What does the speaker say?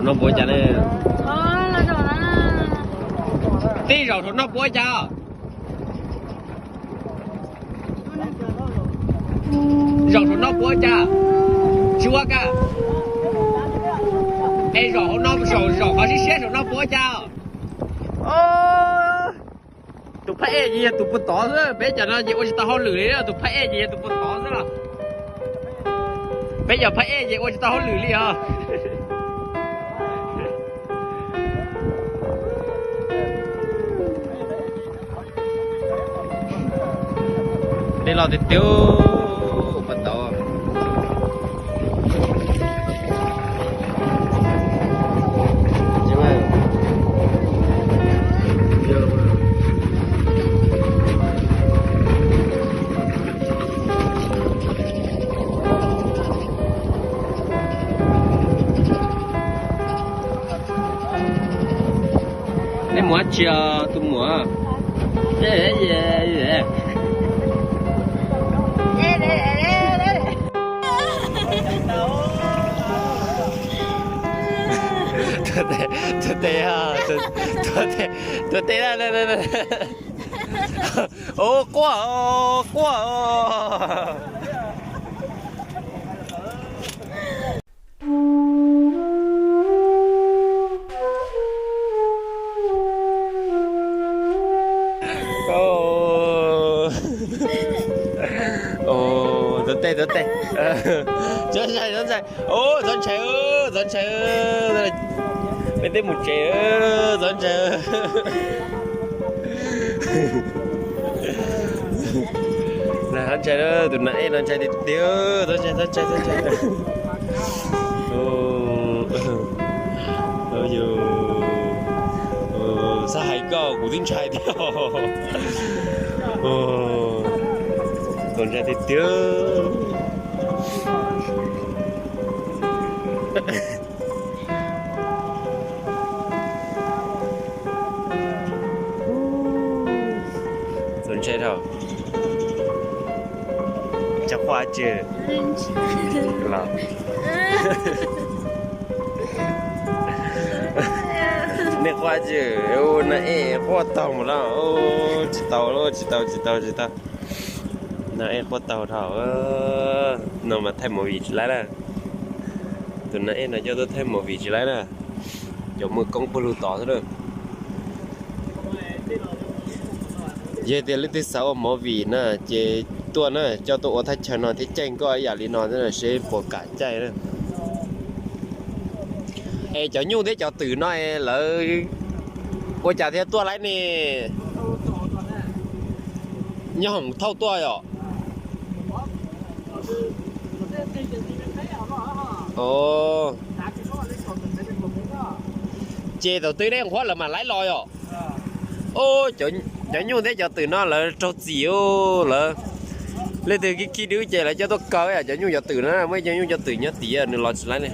Noj puas cas ne? Tej zaum saum no puas cas? Zaum saum no puas cas? Tsis ua ka. Es zaum hauv no, zaum, zaum qhov siab siab saum no puas cas? Tus phab ej ces yog tus puag tod xwb, peb cov no ces ua tsis tau hauj lwm li, tus phab ej ces yog tus puag tod xwb los. Peb cov phab ej ces ua tsis tau hauj lwm li os. Dej loj tiag tiag puag tod. Nej mus dab tsi os tus muam? Tuag teg, tuag teg, quaj, quaj. Tuag teg, tuag teg. Txhob ntshai, txhob ntshai. Txhob ntshai, txhob ntshai. Peb twb mus tsev, txhob ntshai. Txhob ntshai, tus nas ej no ntshai tiag tiag, txhob ntshai, txhob ntshai, txhob ntshai. Xav hais koj kuv twb ntshai thiab. Txaus ntshai tiag tiag. Txaus ntshai dhau. Cov quaj tsi los? Nej quaj tsi? Nas ej quaj taug mus lawm. Tsis tau, tsis tau, tsis tau, tsis tau. Nas ej quaj taug dhau. No mas thaij movie tsis laib na. Tus nas ej no coj tuaj thaij movie tsis laib na. Cov muaj koob puag lug tod xwb na. Yog tias leej twg xav ua movie na ces tuaj na, coj tuaj ua thaj chaw no thiab caij nkoj ib yam li no seb puas kam caij na. Es cov nyuj thiab cov twm no lawv ua cas thiaj tuaj laib ne? Nyob hoom thauj tuaj yom? Ces thaum twg nej nquab lawv mam laib los yom? Cov nyuj thiab cov twm no lawv raug txim lawm. Leej twg khib khib dwb ces lawv coj tuaj kaw, cov nyuj cov twm no, muaj cov nyuj cov twm nyob tid nws los tsis laib ne.